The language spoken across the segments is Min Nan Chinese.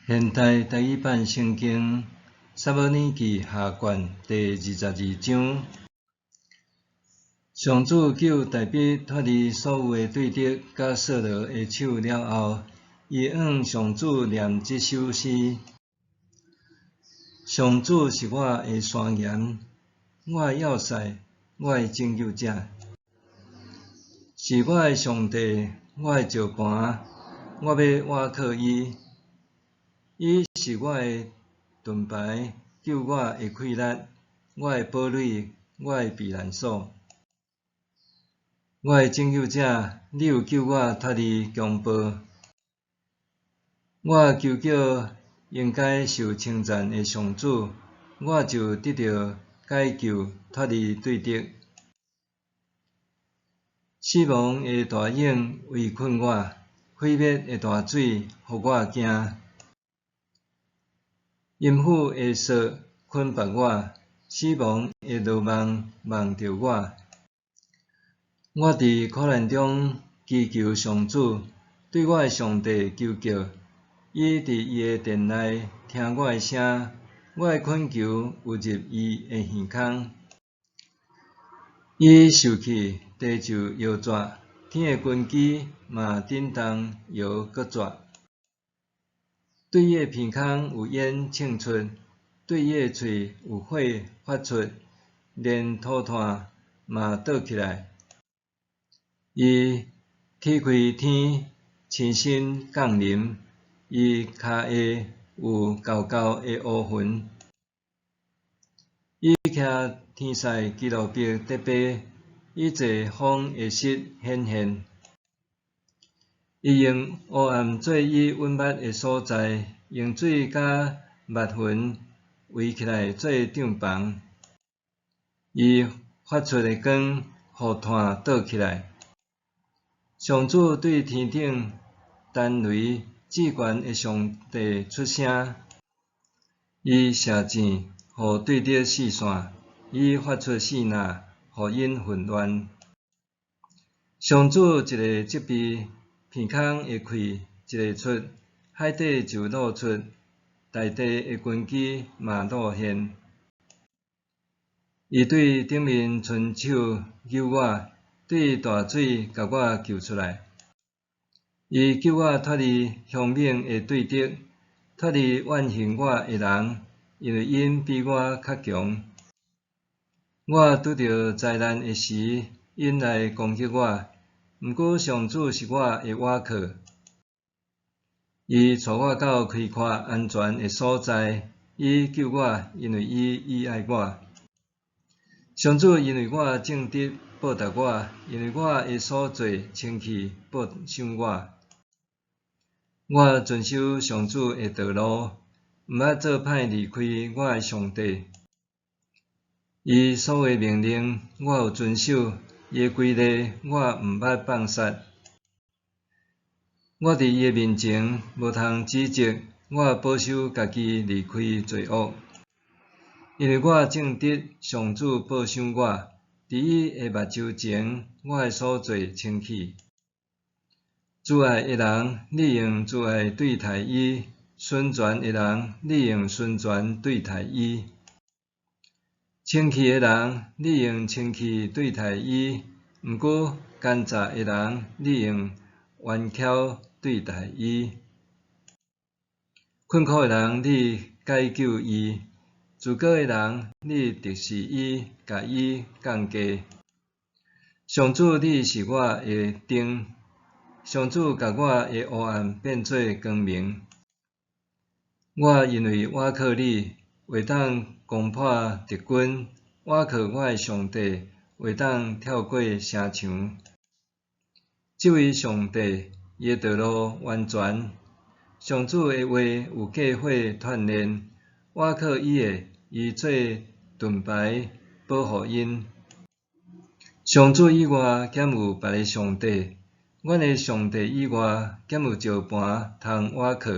現代台語版聖經撒母耳記下卷第22章。上主救大衛脫離所有的對敵佮掃羅的手了後，伊向上主念這首詩：上主是我的山岩，我的要塞，我的拯救者，是我的上帝，我的石磐，我欲倚靠伊。伊是我的盾牌，救我的氣力，我的堡壘，我的避難所。我的拯救者，你有救我脫離強暴。我求叫應該受稱讚的上主，我就得著解救，脫離對敵。死亡的大湧圍困我，毀滅的大水予我驚。陰府的索捆縛我，死亡的羅網網著我。我佇苦難中祈求上主，對我的上帝求叫，伊佇伊的殿內聽我的聲，我的懇求有入伊的耳孔。伊受氣，地就搖逝，天的根基嘛振動搖閣逝。對伊的鼻孔有煙衝出，對伊的喙有火發出，連塗炭嘛倒起來。伊踢開天，親身降臨，伊跤下有厚厚的烏雲。伊騎天使基路伯得飛，伊坐風的膝顯現。伊用黑暗做伊隱密的所在，用水佮密雲圍起來做帳篷。伊發出的光，予炭倒起來。上主對天頂彈雷，至懸的上帝出聲。伊射箭，予對敵四散；伊發出四捺，予𪜶混亂。上主一个責備，鼻孔的氣一个出，海底就露出，大地的根基嘛露現。伊對頂面伸手救我，對大水共我救出來。伊救我脫離兇猛的對敵，脫離怨恨我的人，因為𪜶比我較強。我拄著災難的時，𪜶來攻擊我，毋過上主是我的倚靠。伊帶我到開闊安全的所在，伊救我，因為伊喜愛我。上主因為我正直報答我，因為我的所做清氣報賞我。我遵守上主的道路，毋捌做歹離開我的上帝。伊所有的命令我有遵守，伊的規例我毋捌放殺。我佇伊的面前無通指責，我保守家己離開罪惡。因為我正直，上主報賞我，佇伊的目睭前，我的所做清氣。慈愛的人，你用慈愛對待伊；純全的人，你用純全對待伊；清氣的人，你用清氣對待伊；毋過奸詐的人，你用彎曲對待伊。困苦的人，你解救伊；自高的人，你敵視伊，共伊降低。上主，你是我的燈，上主共我的黑暗變做光明。我因為倚靠你，會當攻破敵軍；倚靠我的上帝，會當跳過城牆。這位上帝，伊的道路完全，上主的話有過火鍛鍊，倚靠伊的，伊做盾牌保護𪜶。上主以外，敢有別个上帝？阮的上帝以外，敢有石磐通倚靠？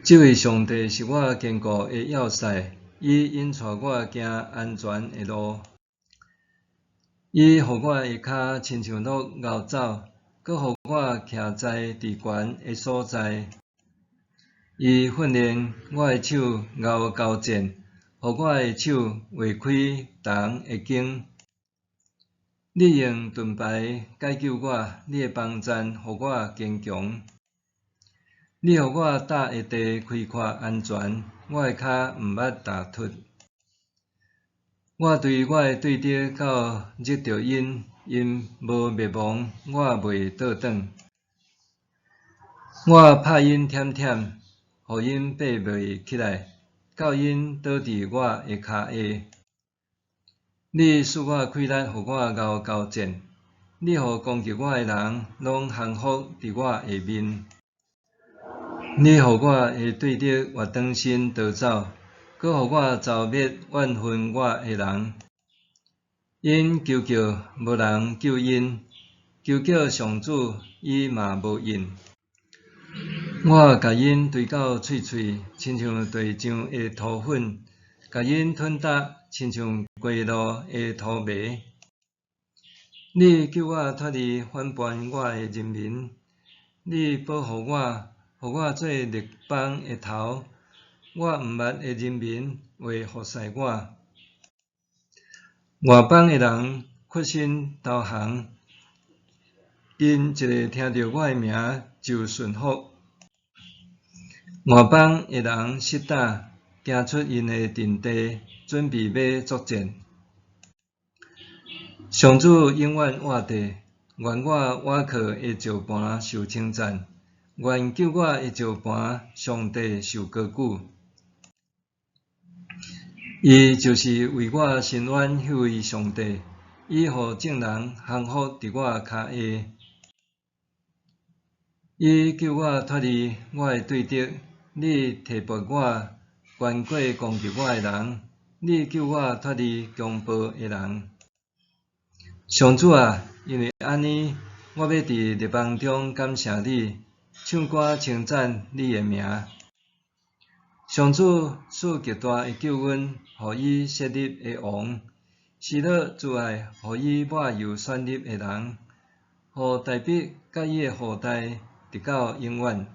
這位上帝是我堅固的要塞，伊引帶我行安全的路。伊予我的跤親像鹿𠢕走，閣予我徛在至懸的所在。伊訓練我的手熬交戰，予我的手劃開銅的弓。你用盾牌解救我，你的幫贊予我堅強。你予我踏的地開闊安全，我的跤毋捌踏脫。我對我的對敵到日著𪜶，𪜶無滅亡，我袂倒轉。我拍𪜶忝忝，予𪜶爬袂起來，到𪜶倒佇我的跤下。你賜我氣力，予我熬交戰。你予攻擊我的人攏降服佇我下面。你予我的對敵活轉身逃走，閣予我蹂滅怨恨我的人。𪜶求叫，無人救𪜶；求叫上主，伊嘛無應。我共𪜶堆到碎碎，親像地上的塗粉；共𪜶吞焦，親像街路的塗糜。你救我脫離反叛我的人民，你保護我，予我做列邦的頭。我毋捌的人民會服侍我。外邦的人屈身投降，𪜶一下聽著我的名就順服。外邦的人失膽，行出𪜶的陣地，準備欲作戰。上主永遠活著，願我倚靠的石磐受稱讚，願救我的石磐上帝受高舉。伊就是為我伸冤彼位上帝，伊予眾人降服佇我跤下。伊救我脫離我的對敵，你提拔我，懸過攻擊我的人，你救我脫離強暴的人。上主啊，因為按呢，我欲佇列邦中感謝你，唱歌稱讚你的名。上主賜極大的救恩，予伊設立的王，施樂慈愛，予伊抹油選立的人，予大衛佮伊的後代直到永遠。